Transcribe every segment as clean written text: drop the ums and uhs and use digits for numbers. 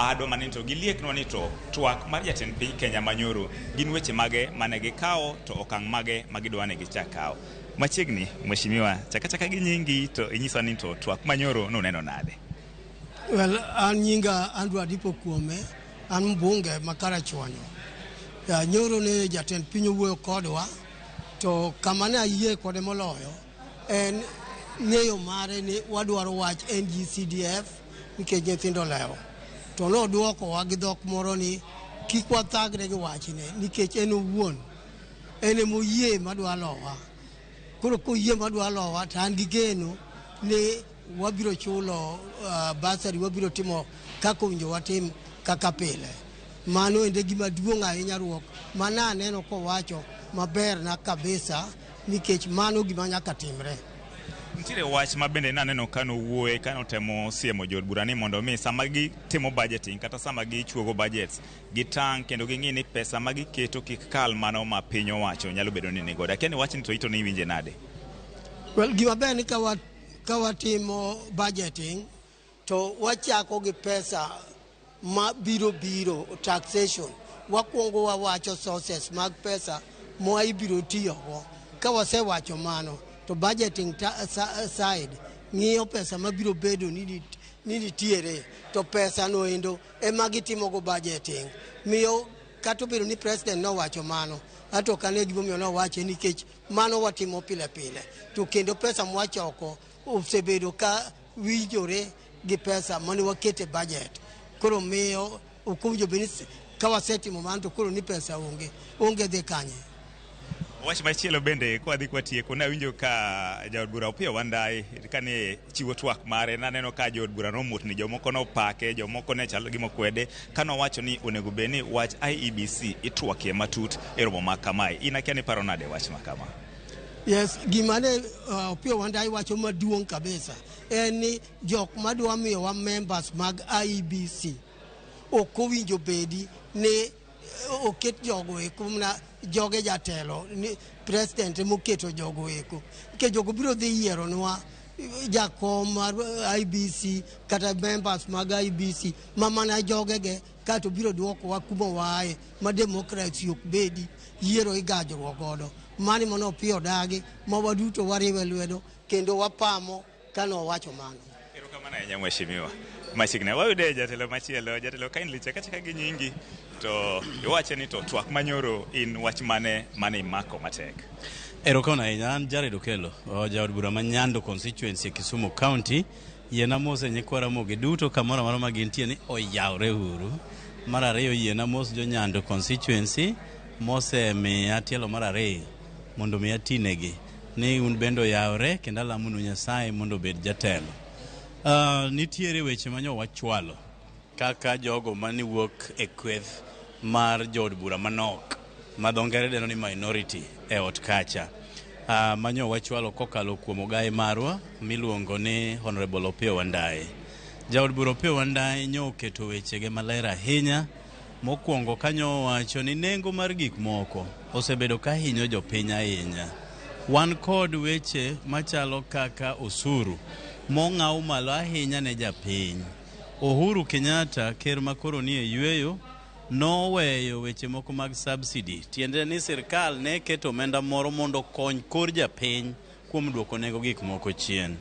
Adwa mana ni to gilieknwa ni to twak mar jatend piny Kenya manyoro gin weche mage mane gikawo to okang' mage ma gidwa ni gichak kawo. Machiegni, mheshimiwa, chak achaka gi nyingi to inyiswa ni to twak manyoro nuneno nade? Well, an nyinga Andrew Adipo Kuome, an mbunge ma Karachuonyo. Ya, nyoro ne jatend piny owuoyo kodwa, to kama ne ayie kode moloyo en ng'eyo mare ni wadwaro wach NGCDF nikech nyithindo olewo. To nodwokowa gi dhok moro ni kik wathagre gi wachne nikech en owuon en emoyie madwa lowa. Koro koyie madwa lowa to an gi geno ni wabiro chulo bursary, wabiro timo kaka owinjo watim kaka pile. Mano ende gima duong' ahinya ruok mana aneno kowacho maber na kabisa nikech mano gima nyaka timre. Nitiere wach ma bende naneno ka nowuoye ka notemo siemo jood bura ni mondo mi sama gitimo budgeting kata sama gichuogo budgets gitang' kendo ging'i ni pesa ma giketo kik kal mano ma piny owacho nyalo bedo ni nigodo. Akia ni wachni to ito ni iwinje nade? Well, gima ber ni ka watimo budgeting to wachako gi pesa ma biro biro taxation. Wakwongo wawacho sources mag pesa ma ibiro tiyogo. Ka wasewacho mano to budgeting side ng'iyo pesa mabiro bedo ni nitiere to pesa no endo ema gitimogo budgeting. Miyo kata obedo ni president nowacho mano, ato ok ane gimomiyo nowache nikech mano watimo pile pile. To kendo pesa mwachoko osebedo ka winjore gi pesa mane wakete budget. Koro miyo ok owinjo bed ni ka wasetimo mano to koro ni pesa onge, onge dhi kanye. Wach machielo bende kwadhi kwatieko, nawinjo ka jaod bura Opiyo Wandayi kane chiwo twak mare, naneno ka jood bura nomutni, jomoko nopake, jomoko ne chalo gima okwede, kanowacho ni onego bed ni wach IEBC itwakie matut e romo ma kamae. In akia ni paro nade wach ma kama? Yes, gima ne Opiyo Wandayi wacho maduong' kabisa en ni jok madwa miyowa members mag IEBC ok owinjo bedi ni oket jogo eko mana joge jatelo ni president emoketo jogo eko nikech jogo biro dhi yieronwa jakom mar IEBC kata members mag IEBC ma mana jogege kato biro duokowa kuma waaye ma democracy ok bedi yiero igajruok godo. Mani mano Opiyo dagi ma waduto wariwe lwedo kendo wapamo kane owacho mano. Erokamano ahinya mheshimiwa. Machiegni wayude jatelo machielo, jatelo kindly chak achaka gi nyingi to iwache ni to twak manyoro in wach mane mane imako matek. Erokamano ahinya, an Jared Okello, jaod bura ma Nyando constituency e Kisumu County. Yiena mos e nyikwa Ramogi duto kamoro amora ma gintie ni oyawre uru. Mar ariyo yiena mos jo Nyando constituency mosemiya tielo mar ariyo mondo mi atinegi ni un bende oyawre kendo alamonu Nyasaye mondo obed jatelo. Nitiere weche manyo wachwalo kaka jogo mane wuok e kweth mar jood bura manok ma dho ngere dendo ni minority e ot kacha manyo wachwalo kokalo kuom ogaye marwa miluongo ni Honorable Opiyo Wandayi. Jaod bura Opiyo Wandayi nyo oketo wechege maler ahinya. Mokwongo kanyo owacho ni nengo mar gik moko osebedo ka hinyo jopiny ahinya. Wan kod weche machalo kaka osuru mong'aw malo ahinya ne japiny. Uhuru Kenyatta, ker makoro nie yueyo, noweyo weche moko mag subsidy. Tiende ni sirkal ne keto omenda moro mondo okony kor japiny kuom duoko nengo gik moko chien.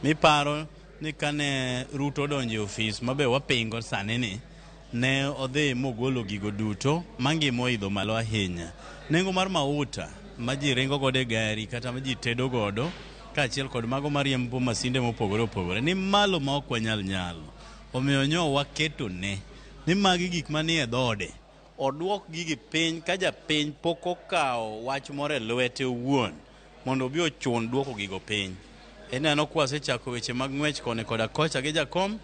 Miparo ni kane Ruto odonjo e ofis mabe wapingo sani ni, ne odhi mogolo gigo duto ma ngima oidho malo ahinya. Nengo mar mauta ma ji ringo godo e gari kata ma ji tedo godo kaachiel kod mago mariembo masinde mopogore opogore ni malo ma ok wanyal nyalo. Omiyo nyo waketo ne ni magi gik manie dhoode oduok gigi piny ka japiny pok okawo wach moro e lwete owuon mondo obi ochun duoko gigo piny. Ineno kwa wasechako weche mag ng'wech koni koda kocha gi jakom,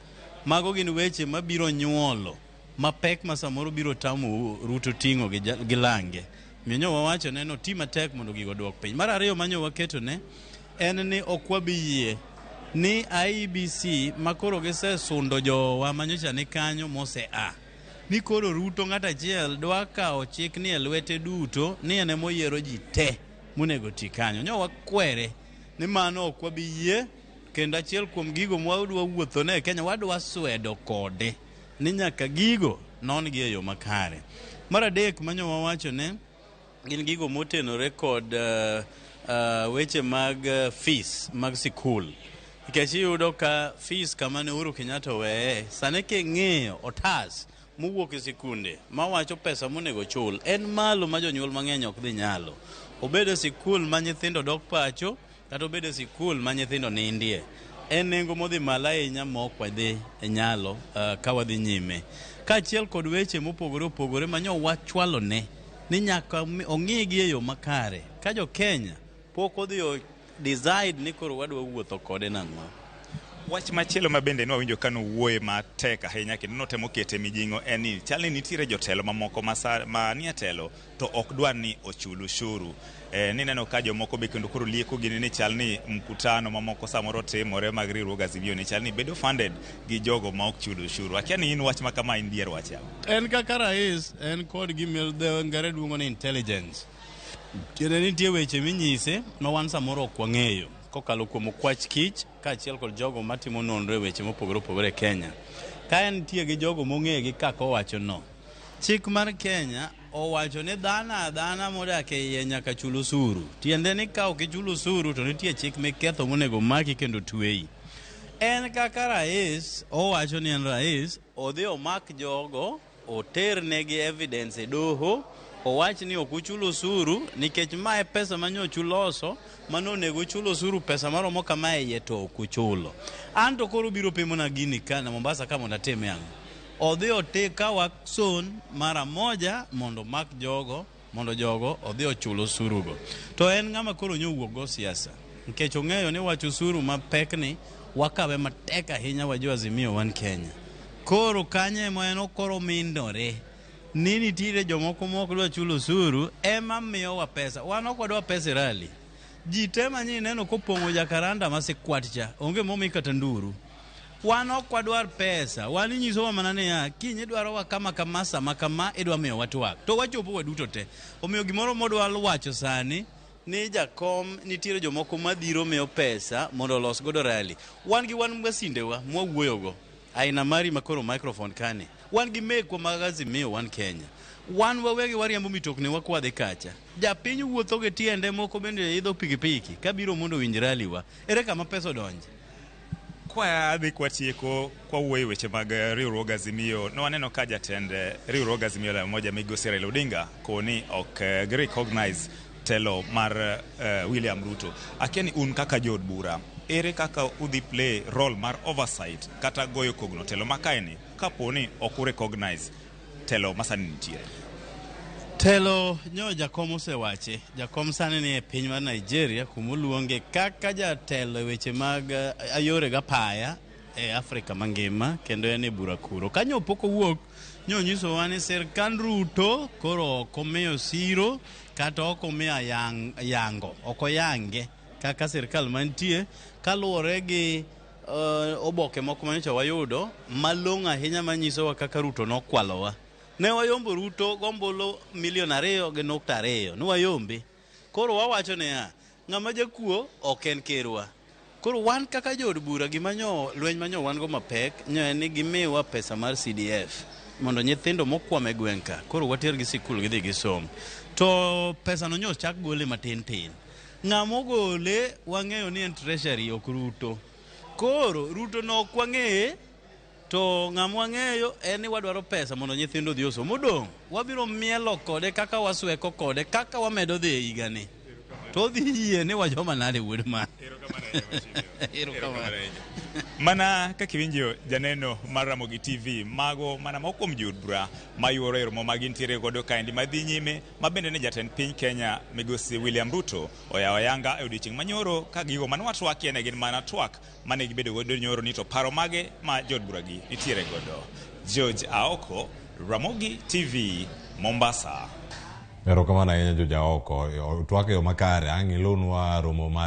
mago gin weche mabiro nyuolo mapek ma samoro biro tamo Ruto ting'o gi lange. Omiyo nyo wawacho ne no ti matek mondo gigo oduok piny. Mar ariyo manyo waketo ne en ni ok wabi yie ni IEBC makoro gisesundo jowa manyocha ni kanyo mose a. Ni koro Ruto ng'at achiel dwa kawo chik ni e lwete duto ni en emoyiero ji te monego ti kanyo. Nyo wakwere ni mano ok wabi yie kendo achiel kuom gigo mwadwa wuothone e Kenya wadwa swedo kode. Ni nyaka gigo non gi e yo makare. Mar adek manyo wawacho ne gin gigo motenore kod weche mag fees mag sikul. Nikech iyudo ka fees kama ne Uhuru Kenyatta oweye, sani king'iyo otas mowuok e sikunde mawacho pesa monego chul en malo ma jonyuol mang'eny ok dhi nyalo. Obed e sikul ma nyithindo dok pacho kata obed e sikul ma nyithindo nindie. En nengo modhi malo ahinya ma ok wadhi nyalo ka wadhi nyime. Kaachiel kod weche mopogore opogore ma nyo wachwalo ne ni nyaka ong'igi e yo makare. Ka jo Kenya pok odhi o decide ni koro wadwa wuotho kode nang'o. Wach machielo ma bende nwawinjo ka nowuoye matek ahinya kendo notemo kete mijing'o en ni chal ni nitiere jotelo mamoko ma nie telo to ok dwar ni ochul ushuru. Nineno ka jomoko be kendo koro lieko gini ni chal ni mkutano mamoko samoro timore mag riwruog Azimio ni chal ni bedo funded gi jogo ma ok chul ushuru. Akia ni in wach ma kama in dier wach yawa. En kaka rais en kod gima dho ngere luongo ni intelligence. Tiende ni nitie weche minyise ma wan samoro ok wang'eyo kokalo kuom okwach kich kaachiel kod jogo matimo nonro e weche mopogore opogore e Kenya. Ka entie gi jogo mong'e gi kaka owacho no. Chik mar Kenya owacho ni dhano adhana modak e iye nyaka chul osuru. Tiende ni ka ok ichulo osuru to nitie chik miketho monego maki kendo tweyi. En kaka rais, owacho ni en rais, odhi omak jogo, oternegi evidence e doho, owach ni ok uchul osuru nikech mae pesa ma nyocha uloso mane onego uchul osuru pesa maromo kama e iye to ok uchulo. An to koro ubiro pimona gini ka na Mombasa ka mondo atime ang'o? Odhi ote kaw action mara moja mondo omak jogo mondo jogo odhi ochul osurugo. To en ng'ama koro nyo owuok go siasa nikech ong'eyo ni wach osuru mapek ni wakawe matek ahinya wa jo Azimio wan Kenya. Koro kanyo ema en koro mindore ni nitiere jomoko mok dwa chulo osuru ema miyowa pesa. Wan ok wadwa pesa e rally. Ji te ma neno kopong'o jakaranda ma sikwat cha onge momi kata nduru. Wan ok wadwar pesa, wan inyisowa mana niya, kiny idwarowa kama kama sama kama idwa miyowa twak. To wachopo waduto te. Omiyo gimoro modwa wacho sani ni jakom nitiere jomoko madhiro miyo pesa mondo olos godo rally. Wan gi wan masindewa mwawuoyogo. Aina mari makoro microphone kani. Wan gi mekwa mag Azimio wan Kenya. Wan wawegi wariembo mitokni wa kwadhi kacha. Japiny wuotho gi tiende moko bende idho pikipiki kabiro mondo owinj rally wa. Ere kama pesa odonje? Kwa dhi kwatieko kwawuoyo e weche mag riwruog Azimio, ne waneno ka jatend riwruog Azimio la Umoja migosi Raila Odinga koni ok gi recognize telo mar William Ruto. Akia ni un kaka jood bura, ere kaka udhi play role mar oversight kata goyo kogno telo makaeni kapo ni ok u recognize telo masani nitiere? Telo nyo jakom osewache. Jakom sani ni e piny mar Nigeria kuma oluonge kaka jatelo e weche mag yore gapaya e Afrika mangima kendo en e bura kuro. Kanyo pok owuok nyo onyisowa ni sirkand Ruto koro ok omiyo siro kata ok omiyo yango, ok oyange kaka sirkal mantie kaluwore gi oboke moko manyocha wayudo malong'o ahinya manyisowa kaka Ruto nokwalowa. Ne wayombo Ruto gombulu milion 2.2, ne wayombe. Koro wawacho niya, ng'ama jakuo ok en kerwa. Koro wan kaka jood bura gima nyo lweny manyo wan go mapek nyo en ni gimiwa pesa mar CDF mondo nyithindo mokwamo e gweng' ka koro watergi sikul gidhi gisom. To pesa no nyo chak gole matin tin. Ng'ama ogole wang'eyo ni en treasury ok Ruto. Koro Ruto no ok wang'eye to ng'ama wang'eyo en ni wadwaro pesa mondo nyithindo odhi osom. Modong' wabiro mielo kode kaka wasweko kode kaka wamedo dhi e higani. To odhi yie ni wajoma nade wuod ma. Erokamano. Mana kaka iwinjo janeno mar Ramogi TV, mago mana moko kuom jood bura mayuoro e romo ma gintiere godo kaendi madhi nyime ma bende ne jatend piny Kenya migosi William Ruto oyawo ayanga e odiochieng' manyoro ka gigo mane watwakie ne gin mana twak mane gibedo godo nyoro ni to paro mage ma jood bura gi nitiere godo. George Aoko, Ramogi TV, Mombasa. Erokamano ahinya George Aoko. Twak e yo makare ang' ilonwa romo mar